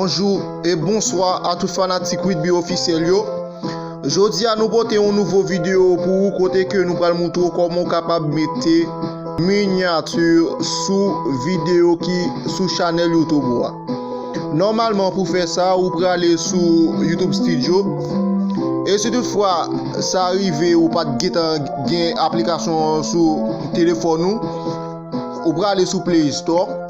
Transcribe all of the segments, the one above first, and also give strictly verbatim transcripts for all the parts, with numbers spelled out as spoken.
Bonjou e bonswa a tout fanatik Widby Ofisyèl yo. Jodi a nou pote yon nouvo videyo pou ou kote ke nou pral moutre w kòman w kapab mete minyati sou videyo ki sou chanèl YouTube ou a. Nòmalman pou fè sa, ou prale sou YouTube Studio. E si toutfwa sa rive ou pa t gentan gen aplikasyon an sou telefòn ou, ou prale sou Play Store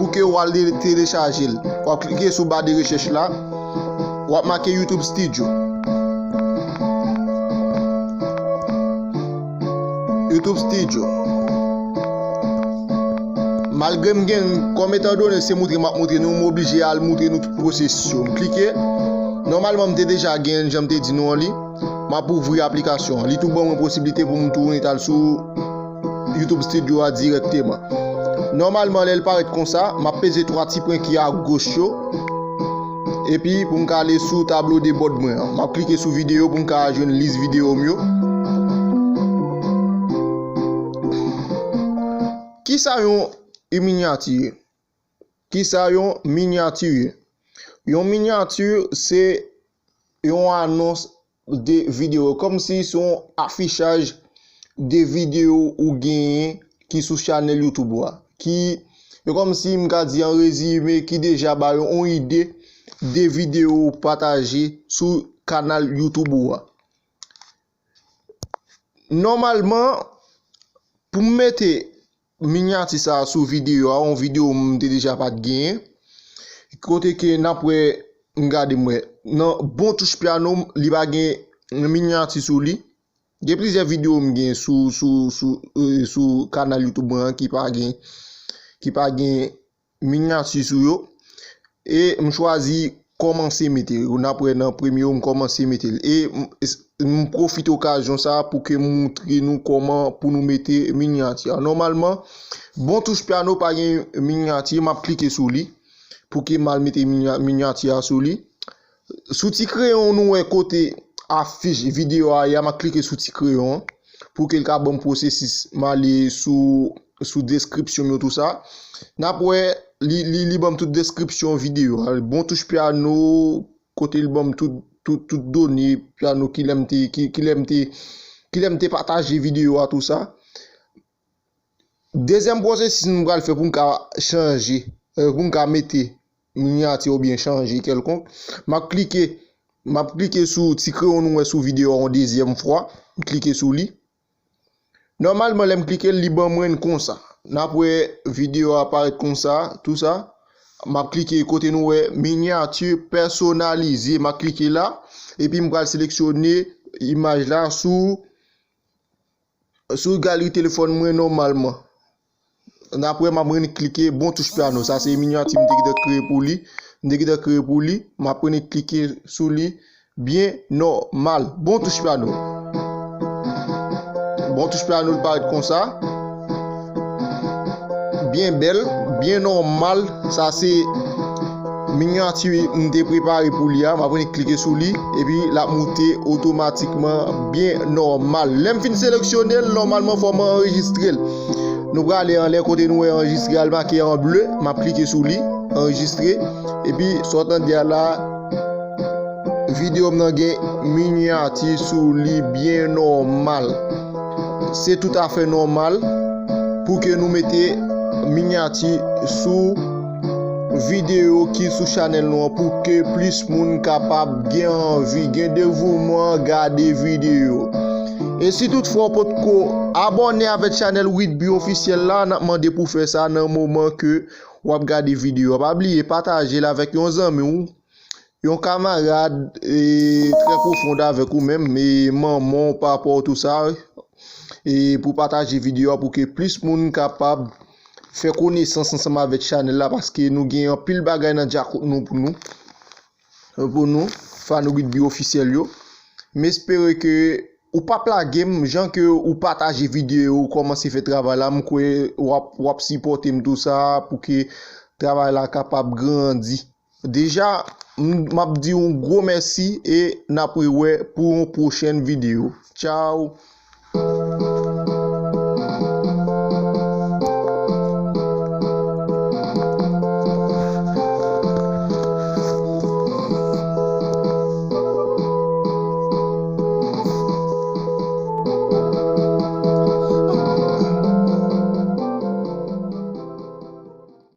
pou ke w al de- telechaje l. W ap klike sou ba de rechèch la, w ap make YouTube Studio. YouTube Studio. Malgre m gen, kòm etan done se moutre m ap moutre nou, m oblije al moutre nou tout pwosesis yo. M klike. Nòmalman m te deja gen, jan m te di nou an li. M ap ouvri aplikasyon an. Li tou ban mwen posiblite pou m tounen t al sou YouTube Studio a dirèkteman. Nòmalman, lè l parèt konsa, m ap peze twa ti pwen ki agoch yo. Epi, pou m ka ale sou tablo de bòd mwen an, m ap klike sou videyo pou m ka jwenn lis videyo m yo. Kisa yon, yon minyati ye? Kisa yon minyati ye? Yon minyati se yon anons de videyo, kòmsi se yon afichaj de videyo ou genyen ki sou chanèl YouTube ou a. Ki, e kòmsi m ka di an rezime, ki deja ba yo yon ide de videyo ou pataje sou kanal YouTube ou a. Nòmalman, pou m mete minyati sa a sou videyo a, yon videyo m te deja pa t genyen. Kote ke n ap wè, m gade m wè. Nan bon touch pyano, li pa gen minyati sou li. Gen plizyè videyo m gen sou, sou, sou, eh, sou kanal YouTube mwen an ki pa gen, ki pa gen minyati sou yo. E m chwazi kòmanse mete l. N ap wè nan premye yo, m kòmanse mete l. E m, m pwofite okazyon sa a pou ke m moutre nou kòman pou nou mete minyati a. Nòmalman, bon touch pyano pa gen minyati, m ap klike sou li pou ke m al mete minya- minyati a sou li. Sou ti kreyon nou wè kote afich videyo a ye a, m ap klike sou ti kreyon an pou ke l ka ban m pwosesis. M ale sou, sou deskripsyon m yo tou sa. N ap wè li, li, li ban m tout deskripsyon videyo a. Bon touch pyano, kote l ban m tout, tout, tout done pyano ki lè m te, ki, ki lè m te, ki lè m te pataje videyo a tou sa. Dezyèm pwosesis nou pral fè pou n ka chanje, eh, pou n ka mete minyati oubyen chanje kèlkonk. M ap klike, m ap klike sou ti kreyon nou wè sou videyo a yon dezyèm fwa. M klike sou li. Nòmalman, lè m klike l, li ban mwen l konsa. N ap wè videyo a parèt konsa, tou sa. M ap klike kote nou wè minyati pèsonalize. M ap klike la. Epi m pral seleksyone imaj la sou sou galri telefòn mwen nòmalman. N ap wè m ap rene klike bon touch pyano. Sa se minyati m te gentan kreye pou li. M te gentan kreye pou li. M ap rene klike sou li byen nòmal. Bon touch pyano. Bon touch pyano l parèt konsa. Byen bèl, byen nòmal. Sa se minyati m te prepare pou li a, m ap vin klike sou li, epi l ap moute otomatikman byen nòmal. Lè m fin seleksyone l, nòmalman fò m anrejistre l. Nou prale anlè kote nou wè anrejistre a, l make an ble, m ap klike sou li, anrejistre, epi sa w tande a la, videyo m nan gen minyati sou li byen nòmal. Se toutafè nòmal pou ke nou mete minyati sou videyo ki sou chanèl nou an pou ke plis moun kapab gen anvi, gen devouman gade videyo. E si toutfwa w potko abòne avèk chanèl Widby Ofisyèl la, n ap mande pou fè sa nan moman ke w ap gade videyo a. Pa bliye pataje l avèk yon zanmi w, yon kamarad, e, trè pwofond avèk ou menm, e, manman w, papa w, tou sa, e, pou pataje videyo a pou ke plis moun kapab fè konesans ansanm avèk chanèl la, paske nou gen anpil bagay nan dyakout nou pou nou, pou nou, fan Widby Ofisyèl yo. M espere ke ou p ap lage m, jan ke ou pataje videyo, ou kòmanse fè travay la, m kwè w ap, w ap sipòte m tou sa, pou ke travay la kapab grandi. Deja, m, m ap di w yon gwo mèsi e n ap rewè pou yon pwochèn videyo. Tchaw!